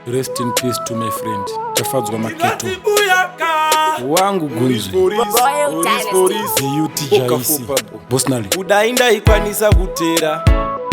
Rest in peace to my friend Tafadzwa Maketo wangu Gunzvi Royal Dynasty. Beauty Jaisi Bosnali. Kudai ndaikwanisa kutera,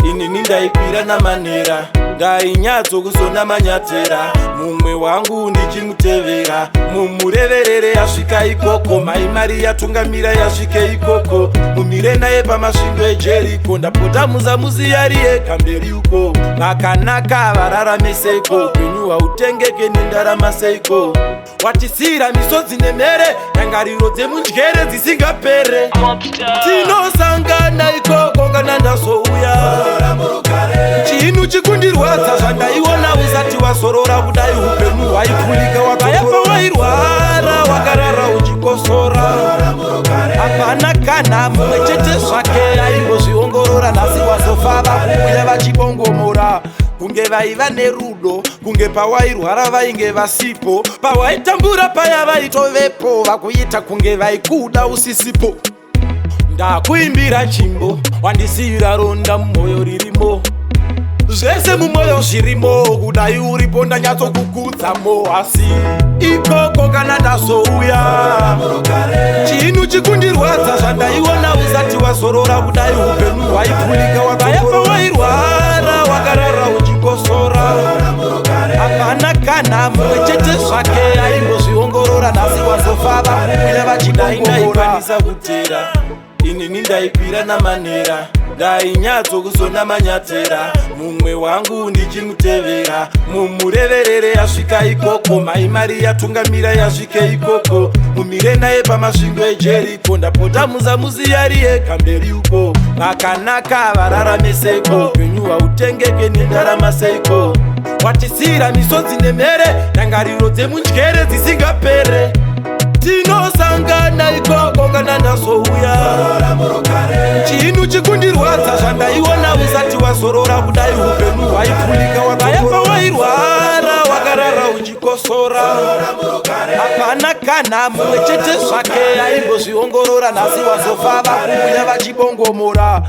inini ndaikwira namanera, ndainyatso kuzona manyatera, mumwe wangu ndichimutevera, mumureverere asvika ikoko. Mai Mari yatungamira yasvike ikoko, mumire naye pamasvingo eJeriko. Ndapota muzamuzi yariye kamberi uko, vakanaka vararame seiko? Upenyu hautengeke nendarama seiko? Watisiyira misodzi nemhere, ndangariro dzemunjere dzisingapere. Tinosangana ikoko kana ndazouya. Chinhu chikundirwadza zvandaiona usati wazorora. Kudai upenyu hwaipulika wakaya pawairwara, wakarara uchikosora, hapana kana mumwe chete zvake aimbozviongorora. Nhasi wazofa, vakuuya vachibongomora kunge vaiva nerudo, kunge pawairwara vainge vasipo, pawaitambura paya vaitovepo, vakuita kunge vaikuda usisipo. Ndakuimbira chimbo, wandisiyira ronda mumwoyo ririmo, zvese mumwoyo zvirimo. Kudai uripo ndanyatsokukudzamo, asi ikoko kana ndazouya, chinhu chikundirwadza zvandaiona usati wazorora. Kudai upenyu hwaipulika wakaya pawairwara, wakarara uchikosora, hapana kana mumwe chete zvake aimbozviongorora. Nhasi wazofa, vakuuya vachibongomora. Kutera, inini ndaikwira namanera, ndainyatso kuzona manyatera, mumwe wangu ndichimutevera, mumureverere asvika ikoko. Mai Mari yatungamira yasvike ikoko, mumire naye pamasvingo eJeriko. Ndapota muzamuzi yariye kamberi uko, vakanaka vararame seiko? Upenyu hautengeke nendarama seiko? Watisiyira misodzi nemhere, ndangariro dzemunjere dzisingapere. Tinosangana ikoko kana ndazouya. Chinhu chikundirwadza zvandaiona usati wazorora. Kudai upenyu hwaipulika wakaya pawairwara, wakarara uchikosora, hapana kana mumwe chete zvake aimbozviongorora. Nhasi wazofa, vakuuya vachibongomora.